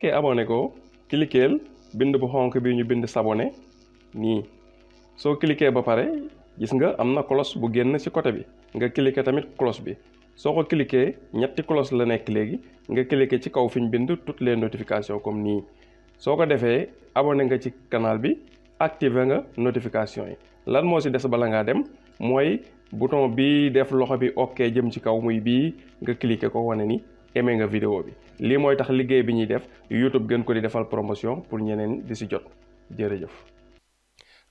ke abonné ko cliqueel bind bu xonk bi ñu bind s'abonné nii soo cliquer ba pare gis nga am na cloche bu génn ci côté bi nga cliquer tamit cloche bi soo ko cliquer ñetti cloche la nekk léegi nga cliquer ci kaw fi ñu bind toutes les notifications comme nii soo ko defee abonné nga ci canal bi activer nga notification yi lan moo ci des bala ngaa dem mooy bouton bi def loxo bi ok jëm ci kaw muy bii nga cliquer ko wane ni aimé nga vidéo bi lii mooy tax liggéey bi ñuy def YouTube gën ko di defal promotion pour ñeneen di ci jot jërëjëf.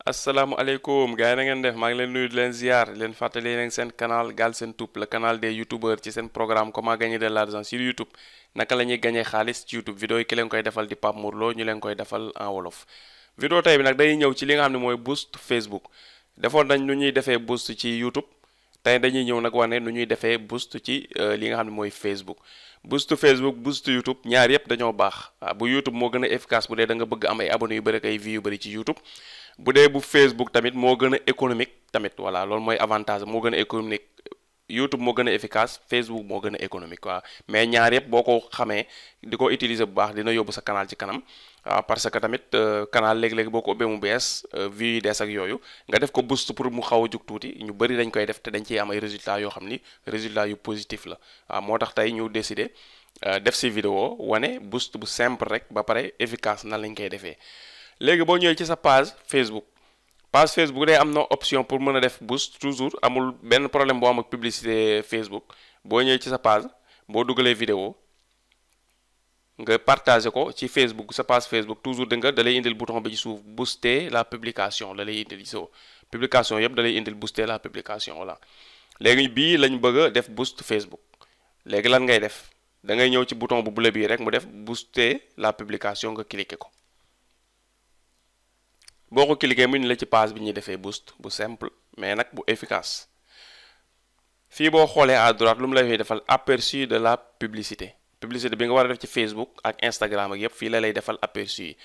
asalaamaaleykum gars yi na ngeen def maa ngi leen nuyu di leen ziar leen fàttali leen seen canal Galsen Tube le canal des youtubeurs ci seen programme comment gagner de l'argent sur YouTube naka la ñuy gagner xaalis ci YouTube vidéo yi ki leen koy defal di Pape Mor Lo ñu leen koy defal en wolof. vidéo tey bi nag day ñëw ci li nga xam ne mooy boost Facebook defoon nañ nu ñuy defee boost ci YouTube tey dañuy ñëw nag wane nu ñuy defee boost ci li nga xam ne mooy Facebook. boost Facebook boost YouTube ñaar yëpp dañoo baax waaw bu YouTube moo gën a efficace bu dee da nga bëgg am ay abonnés yu bëri ak ay vues yu bëri ci YouTube. bu dee bu Facebook tamit moo gën a économique tamit voilà loolu mooy avantage moo gën a économique YouTube moo gën a efficace Facebook moo gën a économique waaw mais ñaar yëpp boo ko xamee di ko utiliser bu baax dina yóbbu sa canal ci kanam waaw parce que tamit canal léegi-léegi boo ko ubbee mu bees vues yi des ak yooyu nga def ko boost pour mu xaw a jug tuuti ñu bëri dañ koy def te dañ ciy am ay résultats yoo xam ni résultats yu positif la waaw moo tax tey ñu décider def si vidéo wane boost bu simple rek ba pare efficace nan lañ koy defee. léegi boo ñëwee ci sa page Facebook day am na option pour mën a def boost toujours amul benn problème boo am ak publicité Facebook boo ñëwee ci sa page boo dugalee vidéo nga partagé ko ci Facebook sa page Facebook toujours da lay indil bouton bi ci suuf booster la publication la lay indil so publication yëpp da lay indil booster la publication voilà léegi bii lañ bëgg a def boost Facebook léegi lan ngay def da ngay ñëw ci bouton bu bleu bii rek mu def booster la publication nga cliquer ko. boo ko cliquer mu ni la ci page bi ñuy defee boost bu simple mais nag bu efficace fii boo xoolee à droite lu mu lay defal aperçu de la publicité bi nga war a def ci Facebook ak Instagram ak yëpp fii la lay defal aperçu yi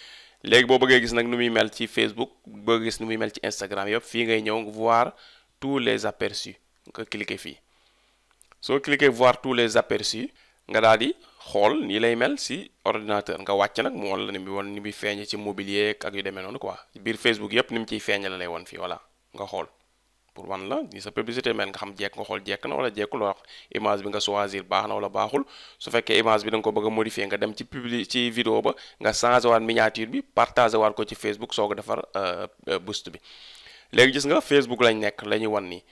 léegi boo bëggee gis nag nu muy mel ci Facebook bëgg gis nu muy mel ci Instagram yëpp fii ngay ñëw voir tous les aperçus nga cliquer fii soo cliquer voir tous les aperçus nga daal di xool nii lay mel si ordinateur nga wàcc nag mu won la ni muy feeñ ci mobilier ak yu demee noonu quoi biir Facebook yëpp ni mu ciy feeñ la lay won fii voilà nga xool pour wan la ni sa publicité mel nga xam jekk nga xool jekk na wala jekkul wax image bi nga choisir baax na wala baaxul su fekkee image bi da nga ko bëgg a modifier nga dem ci vidéo ba nga changé waat miniature bi partagé waat ko ci Facebook soo ko defar boost bi léegi gis nga Facebook lañ nekk la ñuy wan nii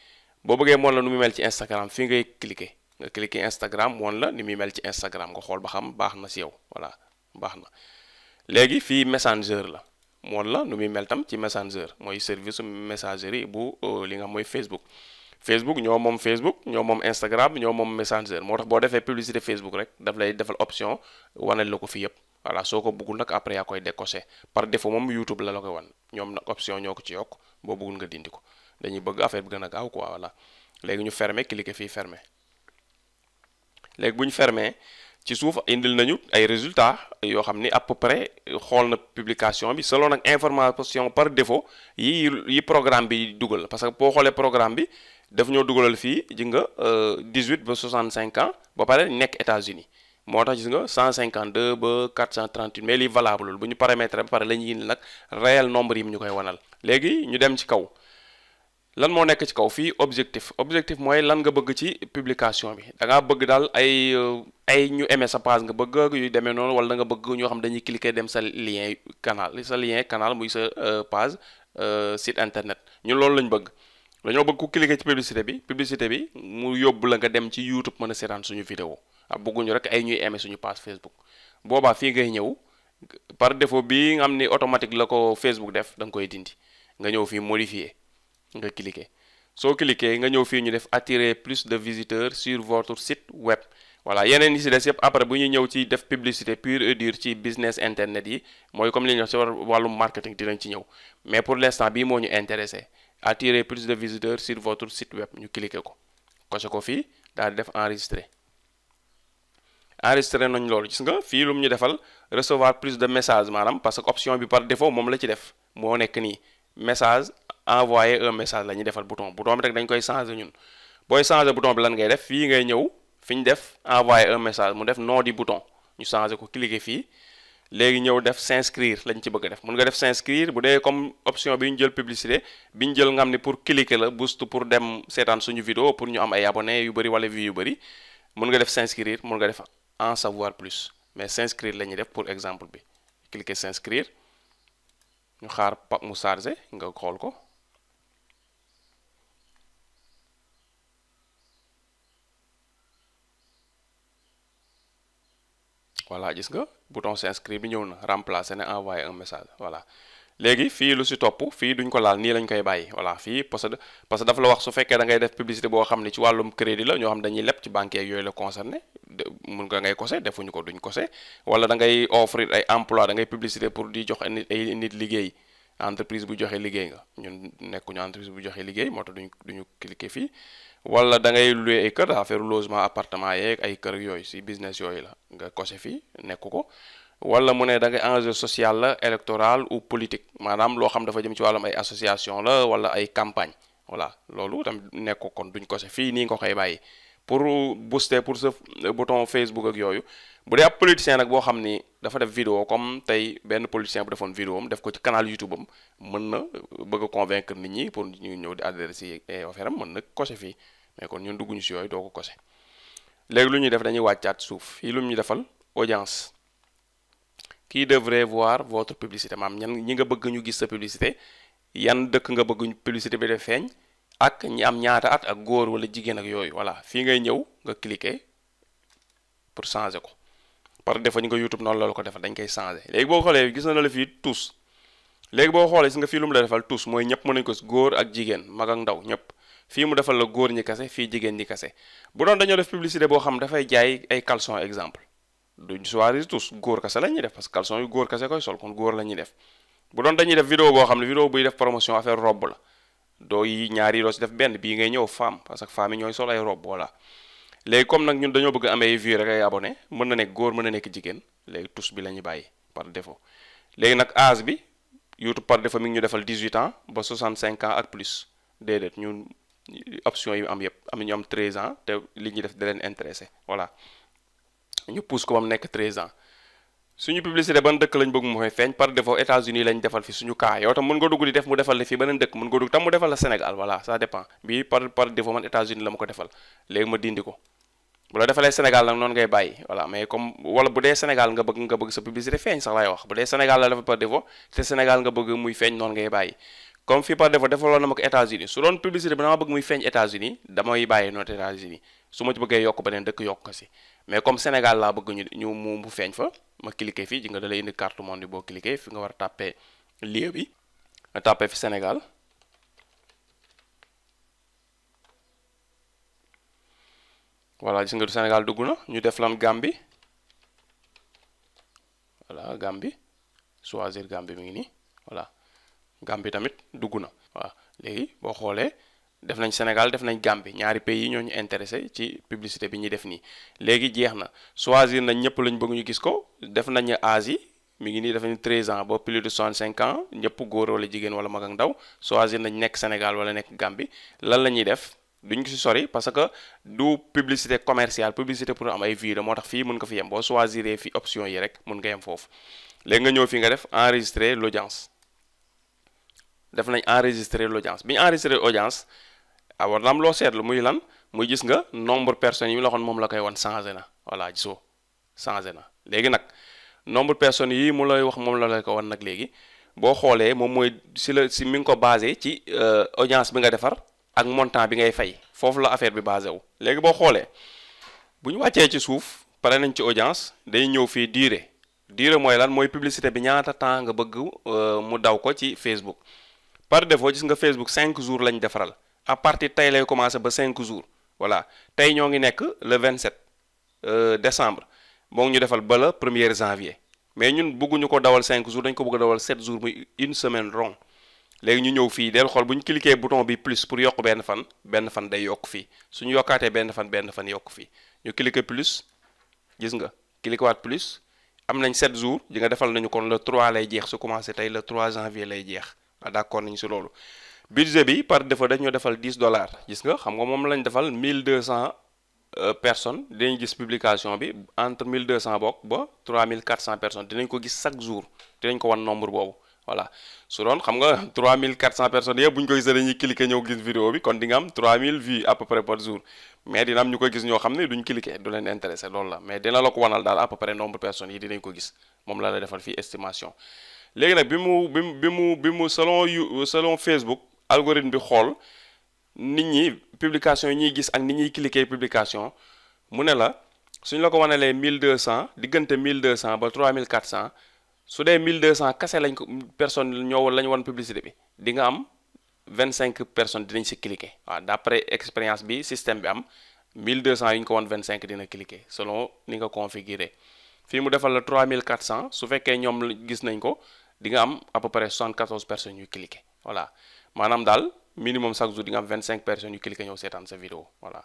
boo bëggee moon la nu muy mel ci Instagram fii ngay cliquer nga cliquer Instagram woon la ni muy mel ci Instagram nga xool ba xam baax na si yow voilà baax na léegi fii Messenger la woon la nu muy mel tam ci Messenger mooy service messagerie bu li nga xam mooy Facebook ñoo moom Instagram ñoo moom Messenger moo tax boo defee publicité Facebook rek daf lay defal option wanal la ko fii yëpp voilà soo ko bëggul nag après yaa koy décoché par défaut moom YouTube la koy wan ñoom nag option ñoo ko ci yokk boo bëggul nga dindi ko dañuy bëgg affaire bi gën a gaaw quoi voilà léegi ñu fermer cliquer fii fermer léegi bu ñu fermé ci suuf indil nañu ay résultats yoo xam ni à peu près xool na publication bi selon nag information par défaut yi programme bi dugal parce que boo xoolee programme bi daf ñoo dugalal fii ji nga 18 ba 65 ans ba pare nekk États-Unis moo tax gis nga 152 ba 438 mais lii valable bu ñu paramètre ba pare la ñuy indil nag réel nombre yi ñu koy wanal léegi ñu dem ci kaw. lan moo nekk ci kaw fii objectif mooy lan nga bëgg ci publication bi da ngaa bëgg daal ay ñu aimé sa page nga bëgg yu demee noonu wala da nga bëgg ñoo xam dañuy cliquer dem sa lien canal muy sa page site internet ñun loolu lañ bëgg dañoo bëgg ku cliquer ci publicité bi mu yóbbu la nga dem ci YouTube mën a seetaan suñu vidéo bëgguñu rek ay ñuy aimé suñu page Facebook boobaa fii ngay ñëw par défaut bi nga xam ni automatique la ko Facebook def da nga koy dindi nga ñëw fii modifier nga cliquer soo cliquer nga ñëw fii ñu def attirer plus de visiteurs sur votre site web voilà yeneen yi si des yëpp après bu ñuy ñëw ci def publicité pure et dure ci business internet yi mooy comme li ñu wax ci wàllum marketing dinañ ci ñëw mais pour l'instant bii moo ñu intéressé attirer plus de visiteurs sur votre site web ñu cliquer ko coché ko fii daal di def enregistrer nañ loolu gis nga fii lu mu ñu defal recevoir plus de messages maanaam parce que option bi par défaut moom la ci def moo nekk nii message envoyer un message la ñuy defal bouton bi rek dañ koy changer ñun booy changer bouton bi lan ngay def fii ngay ñëw fi ñu def envoyer un message mu def nom du bouton ñu changer ko cliquer fii léegi ñëw def s'inscrire lañ ci bëgg a def mun nga def s'inscrire bu dee comme option bi ñu jël publicité bi ñu jël nga xam ne pour cliquer la boost pour dem seetaan suñu vidéo pour ñu am ay abonnés yu bëri wala vues yu bëri mun nga def s'inscrire mun nga def en savoir plus mais s'inscrire la ñuy def pour exemple bi cliquer s'inscrire ñu xaar mu chargé nga xool ko voilà gis nga bouton s'inscrire bi ñëw na remplacer ne envoyer un message voilà léegi fii lu si topp fii duñ ko laal nii lañ koy bàyyi voilà fii parce que dafa la wax su fekkee da ngay def publicité boo xam ne ci wàllum crédit la ñoo xam dañuy leb ci banque yeeg yooyu la concerné mun nga ngay kose defuñu ko duñ kose wala da ngay offrir ay emploi da ngay publicité pour di jox ay nit liggéey entreprise bu joxe liggéey nga ñun nekkuñu entreprise bu joxe liggéey moo tax duñu cliquer fii wala da ngay louer ay kër affaire logement appartement yeeg ay kër yooyu si business yooyu la nga kose fii nekku ko wala mu ne da ngay enjeu social la électoral ou politique maanaam loo xam dafa jëm ci wàllum ay association la wala ay campagne voilà loolu tam nekku kon duñ kose fii nii nga koy bàyyi pour booster pour sa bouton Facebook ak yooyu bu dee ab politicien nag boo xam ni dafa def vidéo comme tey benn politicien bu defoon vidéo am def ko ci canal YouTube am mën na bëgg a convaincre nit ñi pour ñu ñëw di adhérer si affaire am mën na coché fii mais kon ñun dugguñu si yooyu doo ko coché léegi lu ñuy def dañuy wàccaat suuf fii lu ñu defal audience qui devrait voir votre publicité maam ñi nga bëgg ñu gis sa publicité yan dëkk nga bëgg publicité bi def feeñ ak ñi am ñaata at ak góor wala jigéen ak yooyu voilà fii ngay ñëw nga cliquer pour changer ko par défaut ñu nga YouTube noonu la ko defal dañ koy changer léegi boo xoolee gis na la fii tous léegi boo xoolee gis nga fii lu mu la defal tous mooy ñëpp mën nañu ko góor ak jigéen mag ak ndaw ñëpp fii mu defal la góor ñi kase fii jigéen ñi kase bu doon dañoo def publicité boo xam dafay jaay ay caleçon exemple duñ choisir tous góor kase la ñuy def parce que caleçon yu góor kase koy sol kon góor la ñuy def bu doon dañuy def vidéo boo xam ne vidéo buy def promotion affaire robe la doo yi ñaari doo si def benn bii ngay ñëw femme parce que femme yi ñooy sol ay robe voilà léegi comme nag ñun dañoo bëgg amee vues rek ay abonné mën na nekk góor mën na nekk jigéen léegi tous bi la ñuy bàyyi par défaut léegi nag âge bi YouTube par défaut mi ngi ñu defal 18 ans ba 65 ans ak plus déedéet ñun option yi am yëpp am ñu am 13 ans te li ñuy def da leen intéressé voilà ñu pousse ko ba mu nekk 13 ans suñu publicité ban dëkk lañ bëgg mu fay feeñ par défaut États-Unis lañ defal fi suñu cas yow tam mën nga dugg di def mu defal la fii beneen dëkk mën nga dugg tam mu defal la Sénégal voilà ça dépend bii par défaut man États-Unis la ma ko defal léegi ma dindi ko bu la defalee Sénégal nag noonu ngay bàyyi voilà mais comme wala bu dee Sénégal nga bëgg sa publicité feeñ sax laay wax bu dee Sénégal la defal par défaut te Sénégal nga bëgg muy feeñ noonu ngay bàyyi comme fii par défaut defaloon na ma ko États-Unis su doon publicité bi dama bëgg muy feeñ États-Unis damay bàyyi noonu États-Unis su ma ci bëggee yokk beneen dëkk yokk ko si mais comme Sénégal laa bëgg ñu mu feeñ fa ma cliquer fii ji nga da lay indi carte monde bi boo cliquer fi nga war a tàppee lieu bi nga tàppee fi Sénégal voilà gis nga du Sénégal dugg na ñu def lan Gambie voilà Gambie choisir Gambie mi ngi nii voilà Gambie tamit dugg na waaw léegi boo xoolee def nañ Sénégal def nañ Gambie ñaari pays yi ñoo ñu intéressé ci publicité bi ñuy def nii léegi jeex na choisir nañ ñëpp lañ bëgg ñu gis ko def nañ âge yi mi ngi nii def nañ 13 ans ba plus de 65 ans ñëpp góor wala jigéen wala mag ak ndaw choisir nañ nekk Sénégal wala nekk Gambie lan la ñuy def duñ ko si sori parce que du publicité commerciale publicité pour am ay vues moo tax fii mën nga fi yem boo choisir fi option yi rek mën nga yem foofu léegi nga ñëw fii nga def enregistrer l'audience def nañ enregistrer l'audience bi ñu enregistrer audience war na am loo seetlu muy lan muy gis nga nombre personnes yi mu la waxoon moom la koy wan changé na voilà gisoo changé na léegi nag nombre personnes yi mu lay wax moom la ko wan nag léegi boo xoolee moom mooy si mi ngi ko basé ci audience bi nga defar ak montant bi ngay fay foofu la affaire bi basé wu léegi boo xoolee bu ñu wàccee ci suuf pare nañ ci audience day ñëw fii durée mooy lan mooy publicité bi ñaata temps nga bëgg mu daw ko ci Facebook par défaut gis nga Facebook 5 jours lañ defaral à partir tey lay commencé ba 5 jours voilà tey ñoo ngi nekk le 27 décembre moo ngi ñu defal ba le 1er janvier mais ñun bëgguñu ko dawal 5 jours dañ ko bëgg a dawal 7 jours muy une semaine rond léegi ñu ñëw fii del xool bu ñu cliquer bouton bi plus pour yokk benn fan day yokk fii suñu yokkaatee benn fan yokk fii ñu cliquer plus gis nga cliquer waat plus am nañ 7 jours ji nga defal nañu kon le 3 lay jeex su commencé tey le 3 janvier lay jeex d'accord nañu si loolu budget bi par défaut dañoo defal $10 gis nga xam nga moom lañ defal 1200 personnes dinañ gis publication bi entre 1200 bokk ba 3400 personnes dinañ ko gis chaque jour dinañ ko wan nombre boobu voilà su doon xam nga 3400 personnes yëpp bu ñu ko gisee dañuy cliquer ñëw gis vidéo bi kon di nga am 3000 vues à peu près par jour mais dina am ñu koy gis ñoo xam ne duñ cliquer du leen intéressé loolu la mais dina la ko wanal daal à peu près nombre personnes yi dinañ ko gis moom la defal fii estimation léegi nag bi mu selon Facebook algorithme bi xool nit ñi publication yi ñuy gis ak nit ñuy cliquer publication mu ne la suñ la ko wanalee 1200 diggante 1200 ba 3400 su dee 1200 kase lañ ko personne ñoo lañ wan publicité bi di nga am 25 personnes dinañ si cliquer waaw d'après expérience bi système bi am 1200 yi ñu ko wan 25 dina cliquer selon ni nga configurer fii mu defal la 3400 su fekkee ñoom gis nañ ko di nga am à peu près 74 personnes yu cliquer voilà maanaam daal minimum chaque jour di nga am 25 personnes yu cliquer ñëw seetaan sa vidéo voilà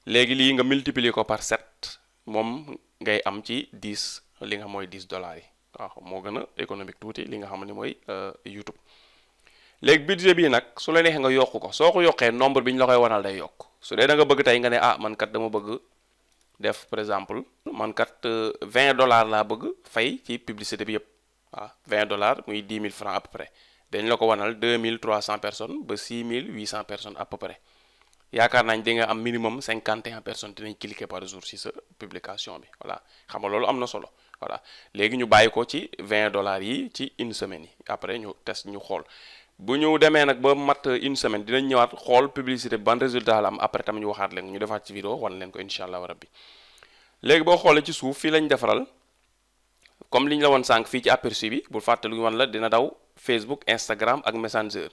léegi lii nga multiplier ko par 7 moom ngay am ci 10 li nga xam mooy $10 yi waaw moo gën a économique tuuti li nga xam ne mooy YouTube léegi budget bii nag su la neexee nga yokk ko soo ko yokkee nombre bi ñu la koy wanal day yokk su dee da nga bëgg tey nga ne man kat dama bëgg def par exemple man kat $20 laa bëgg fay ci publicité bi yëpp waaw $20 muy 10 000 francs à peu près dañ la ko wanal 2300 personnes ba 6800 personnes à peu près yaakaar nañ di nga am minimum 51 personnes dinañ cliquer par jour ci sa publication bi voilà xam nga loolu am na solo voilà léegi ñu bàyyi ko ci $20 yi ci une semaine yi après ñu test ñu xool bu ñu demee nag ba mat une semaine dinañ ñëwaat xool publicité ban résultat la am après tam ñu waxaat leen ñu defaat ci vidéo wan leen ko incha allah rabbi léegi boo xoolee ci suuf fii lañ defaral comme li ñu la woon sànq fii ci aperçu bi bul fàtte lu wan la dina daw Facebook Instagram ak Messenger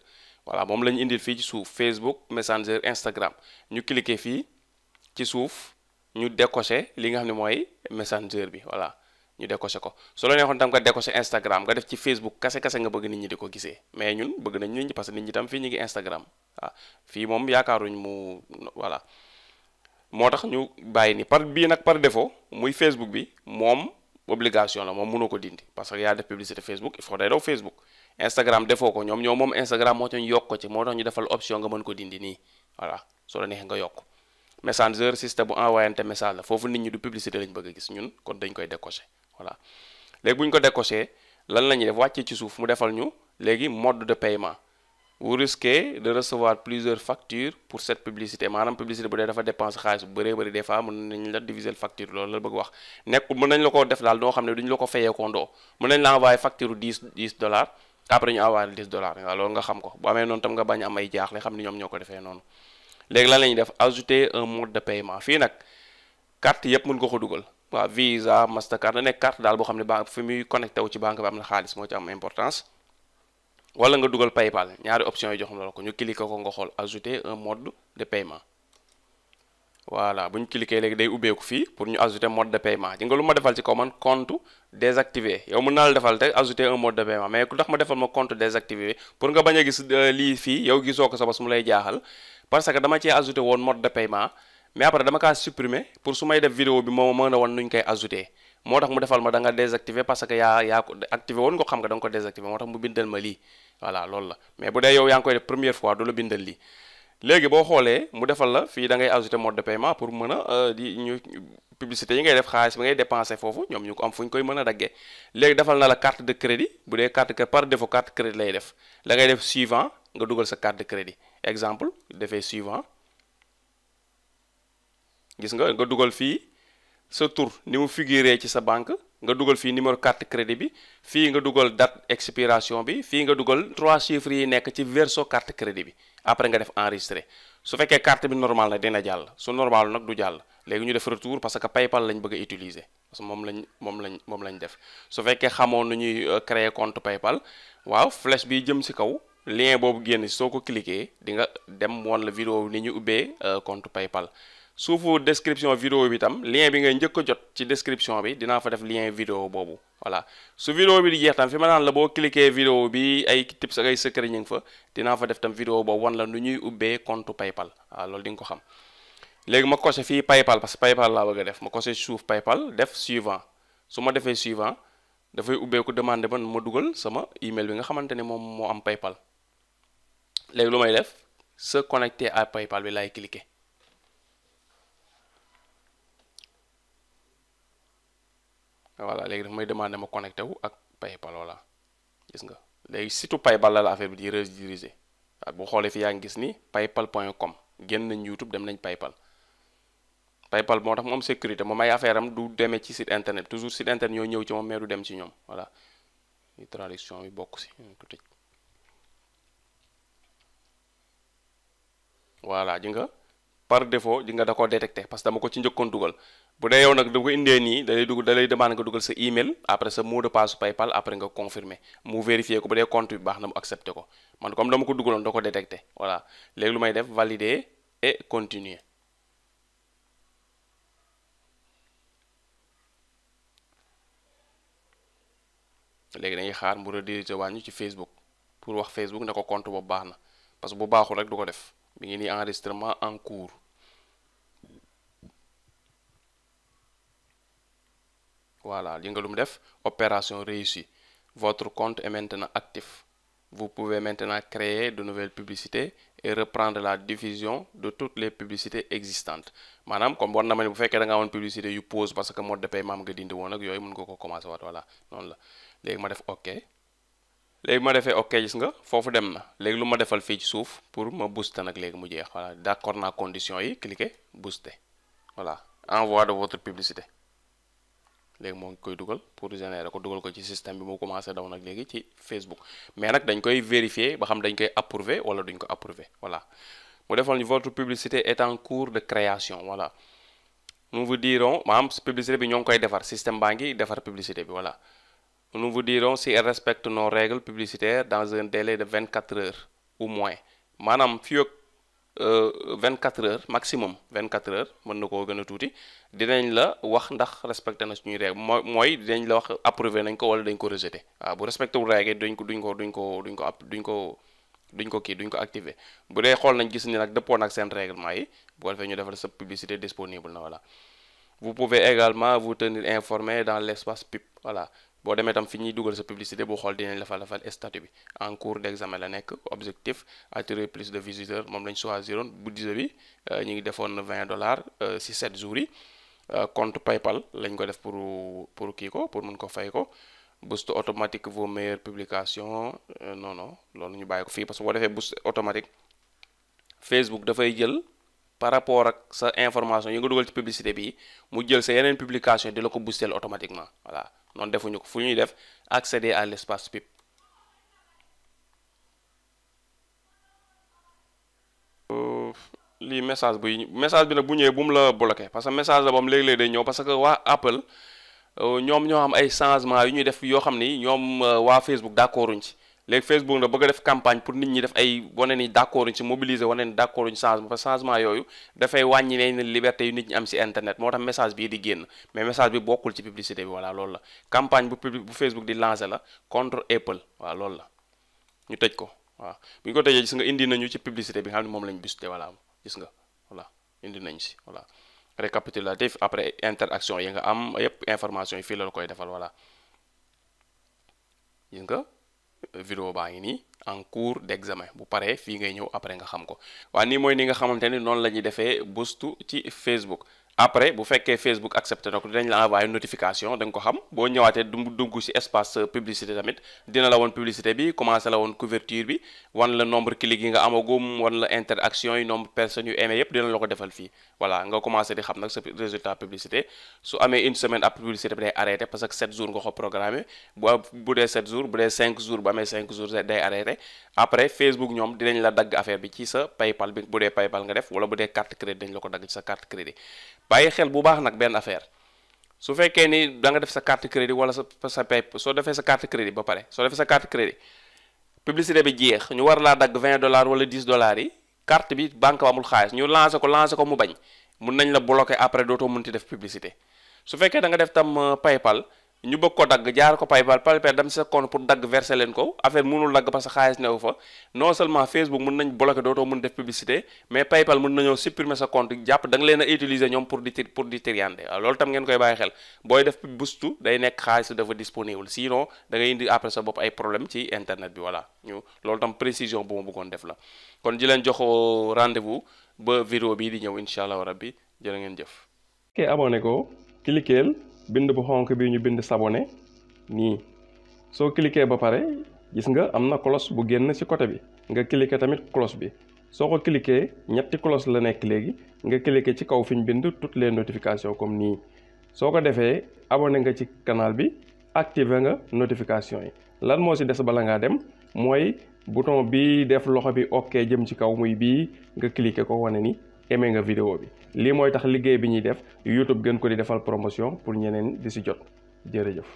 voilà moom la ñu indil fii ci suuf Facebook Messenger Instagram ñu cliquer fii ci suuf ñu décoché li nga xam ne mooy Messenger bi voilà ñu décoché ko su la neexoon tam nga décoché Instagram nga def ci Facebook kase nga bëgg nit ñi di ko gisee mais ñun bëgg nañ nit ñi parce que nit ñi tam fii ñu ngi Instagram waaw fii moom yaakaaruñ mu voilà moo tax ñu bàyyi ni bii nag par défaut muy Facebook bi moom obligation la moom mënoo ko dindi parce que yaa def publicité Facebook il faut day daw Facebook Instagram defoo ko ñoom moom Instagram moo tax ñu yokk ko ci moo tax ñu defal option nga mën ko dindi nii voilà soo la neexee nga yokk Messenger système bu envoyante message la foofu nit ñi du publicité lañ bëgg a gis ñun kon dañ koy décoché voilà léegi bu ñu ko décoché lan la ñuy def wàccee ci suuf mu defal ñu léegi mode de paiement vous risquez de recevoir plusieurs factures pour cette publicité maanaam publicité bu dee dafa dépense xaalis bu bëree bëri des fois mën nañ la diviser facture loolu la bëgg wax nekkul mën nañ la ko def daal doo xam ne duñu la ko fayee kondoo mën nañ la envoyé facture $10 après ñu envoyé $10 waaw loolu nga xam ko bu amee noonu tam nga bañ am ay jaaxle xam ni ñoom ñoo ko defee noonu léegi lan la ñuy def ajouter un mode de paiement fii nag carte yëpp mën nga ko dugal waaw Visa Mastercard na nekk carte daal boo xam ne banque fi muy connecté wu ci banque bi am na xaalis moo ci am importance wala nga dugal PayPal ñaari options yi jox na la ko ñu cliquer ko nga xool ajouter un mode de paiement voilà bu ñu cliquer léegi day ubbeeku fii pour ñu ajouter mode de paiement ji nga lu ma defal ci kaw man compte désactivé yow mën naa la defal te ajouter un mode de paiement mais ku tax ma defal ma compte désactivé pour nga bañ a gis lii fii yow gisoo ko sa bos mu lay jaaxal parce que dama cee ajouter woon mode de paiement mais après dama kaa supprimer pour su may def vidéo bi moo mën a wan nuñ koy ajouter moo tax mu defal ma da nga désactiver parce que yaa ko activé woon nga xam nga da nga ko désactiver moo tax mu bindal ma lii voilà loolu la mais bu dee yow yaa ngi koy def première fois du la bindal lii léegi boo xoolee mu defal la fii da ngay ajouter mode de paiement pour mën a di ñu publicité yi ngay def xaalis bi ngay dépenser foofu ñoom ñu ko am fu ñu koy mën a daggee léegi defal na la carte de crédit bu dee carte par défaut carte crédit lay def la ngay def suivant nga dugal sa carte de crédit exemple defee suivant gis nga dugal fii sa tur ni mu figuré ci sa banque nga dugal fii numéro carte crédit bi fii nga dugal date expiration bi fii nga dugal 3 chiffres yi nekk ci verso carte crédit bi après nga def enregistré su fekkee carte bi normal na dina jàll su normal nag du jàll léegi ñu def retour parce que PayPal lañ bëgg a utiliser parce que moom lañ def su fekkee xamoon nu ñuy créer compte PayPal waaw flèche bi jëm ci kaw lien boobu génn soo ko cliquer di nga dem woon la vidéo ni ñu ubbee compte PayPal suufu description vidéo bi tam lien bi ngay njëkk a jot ci description bi dinaa fa def lien vidéo boobu voilà su vidéo bi di jeex tam fi ma naan la boo cliquer vidéo bi ay tips ak ay secret ñu ngi fa dinaa fa def tam vidéo boobu wan la nu ñuy ubbee compte PayPal waaw loolu di nga ko xam léegi ma coché fii PayPal parce que PayPal laa bëgg a def ma coché suuf PayPal def suivant su ma defee suivant dafay ubbeeku demandé ba ma dugal sama email bi nga xamante ne moom moo am PayPal léegi lu may def se connecter à PayPal bi laay cliquer voilà léegi daf may demander ma connecté wu ak PayPal voilà gis nga léegi surtout PayPal la affaire bi di rediriger waaw boo xoolee fi yaa ngi gis ni paypal.com génn nañ YouTube dem nañ PayPal moo tax moom sécurité moom ay affaire am du demee ci site internet toujours site internet ñoo ñëw ci moom mais du dem ci ñoom voilà li traduction bi bokk si ko tëj voilà ji nga par défaut ji nga da ko détecté parce que dama ko ci njëkkoon dugal bu dee yow nag da ko indee nii da lay demande nga dugal sa email après sa mot de passe PayPal après nga confirmer mu vérifier ko bu dee compte bi baax na mu accepté ko man comme dama ko dugaloon da ko détecté voilà léegi lu may def valider et continuer léegi dañuy xaar mu rediriger wàññi ci Facebook pour wax Facebook ne ko compte boobu baax na parce que bu baaxul rek du ko def mi ngi nii enregistrement en cours voilà li nga lu mu def opération réussie votre compte est maintenant actif vous pouvez maintenant créer de nouvelles publicités et reprendre la diffusion de toutes les publicités existantes maanaam comme war na ma ne bu fekkee da nga amoon publicité yu pause parce que mode de paiement nga dindi woon ak yooyu mën nga ko commencé waat voilà noonu la léegi ma def ok léegi ma defee ok gis nga foofu dem na léegi lu ma defal fii ci suuf pour ma booster nag léegi mu jeex voilà d'accord naa conditions yi cliquer booster voilà envoi de votre publicité léegi moo ngi koy dugal pour générer ko dugal ko ci système bi mu commencé daw nag léegi ci Facebook mais nag dañ koy vérifier ba xam dañ koy approuver wala duñ ko approuver voilà mu defal ñu votre publicité est en cours de création voilà nous vous dirons maanaam publicité bi ñoo ngi koy defar système baa ngi defar publicité bi voilà nous vous dirons si elle respecte nos règles publicitaires dans un délai de 24 heures ou moins maanaam fii ak 24 heures maximum 24 heures mën na koo gën a tuuti dinañ la wax ndax respecté na suñuy règle mooy dinañ la wax approuvé nañ ko wala dañ ko rejeté waaw bu respecté wul règle duñ ko activé bu dee xool nañ gis ni nag dëppoo nag seen règlement yi bu ko defee ñu defal sa publicité disponible na voilà vous pouvez également vous tenir informé dans l'espace pub voilà boo demee tam fi ñuy dugal sa publicité boo xool dinañ la fa defal statut bi en cours d'examen la nekk objectif attirer plus de visiteurs moom lañ choisiroon budget bi ñu ngi defoon $20 si 7 jours yi compte PayPal lañ ko def pour kii ko pour mën ko fay ko boost automatique vos meilleures publications non loolu ñu bàyyi ko fii parce que boo defee boost automatique Facebook dafay jël par rapport ak sa information yi nga dugal ci publicité bi mu jël sa yeneen publication di la ko booster automatiquement voilà noonu defuñu ko fu ñuy def accéder à l'espace pub lii message bi nag bu ñëwee bu mu la bloqué parce que message la boobu léeg-léeg day ñëw parce que waa Apple ñoom ñoo am ay changement yu ñuy def yoo xam ni ñoom waa Facebook d'accorduñ ci léegi Facebook na bëgg a def campagne pour nit ñi def ay wane ni d'accorduñ ci mobiliser wane ni d'accorduñ changement parce que changement yooyu dafay wàññi ne liberté yu nit ñi am ci internet moo tax message bii di génn mais message bi bokkul ci publicité bi voilà loolu la campagne bu Facebook di lancer la contre Apple waaw loolu la ñu tëj ko waaw bu ñu ko tëjee gis nga indi nañu ci publicité bi nga xam ne moom lañ boosté voilà gis nga voilà indi nañ ci voilà récapitulatif après interaction yi nga am yépp information yi fii la koy defal voilà gis nga vidéo baa ngi nii en cours d'examen bu paree fii ngay ñëw après nga xam ko waaye nii mooy ni nga xamante ni noonu la ñuy defee boostu ci Facebook après bu fekkee Facebook accepté na ko dinañ la envoyer notification da nga ko xam boo ñëwaatee dugg ci espace publicité tamit dina la woon publicité bi commencé la woon couverture bi wan la nombre clics yi nga amagum wan la interaction yi nombre personnes yu aimé yépp dina la ko defal fii voilà nga commencé di xam nag sa résultat publicité su amee une semaine après publicité bi day arrêté parce que 7 jours nga ko programmé bu dee 7 jours bu dee 5 jours bu amee 5 jours day arrêté après Facebook ñoom dinañ la dagg affaire bi ci sa PayPal bi bu dee PayPal nga def wala bu dee carte crédit dañ la ko dagg ci sa carte crédit bàyyi xel bu baax nag benn affaire su fekkee ni da nga def sa carte crédit wala sa PayPal soo defee sa carte crédit ba pare soo defee sa carte crédit publicité bi jeex ñu war laa dagg $20 wala $10 yi carte bi banque ba amul xaalis ñu lancé ko mu bañ mun nañ la bloquer après dootoo mënti def publicité su fekkee da nga def tam PayPal ñu bëgg ko dagg jaar ko PayPal dem sa compte pour dagg verser leen ko affaire mënul dagg parce que xaalis newu fa non seulement Facebook mën nañ bloquer dootoo mën def publicité mais PayPal mën nañoo supprimer sa compte jàpp da nga leen a utiliser ñoom pour di triander waaw loolu tam ngeen koy bàyyi xel booy def boostu day nekk xaalis dafa disponible sinon da ngay indi après sa bopp ay problème ci internet bi voilà loolu tam précision bu ma bëggoon def la kon di leen jox rendez-vous ba vidéo bii di ñëw incha allah rabbi jërë ngeen jëf. abonné ko cliqueel bind bu xonk bi ñu bind s'abonner nii soo cliquer ba pare gis nga am na cloche bu génn ci côté bi nga cliquer tamit cloche bi soo ko cliquer ñetti cloche la nekk léegi nga cliquer ci kaw fi ñu bind toutes les notifications comme nii soo ko defee abonné nga ci canal bi activer nga notification yi lan moo ci des bala ngaa dem mooy bouton bi def loxo bi ok jëm ci kaw muy bii nga cliquer ko wane ni aimé nga vidéo bi lii mooy tax liggéey bi ñuy def YouTube gën ko di defal promotion pour ñeneen di ci jot jërëjëf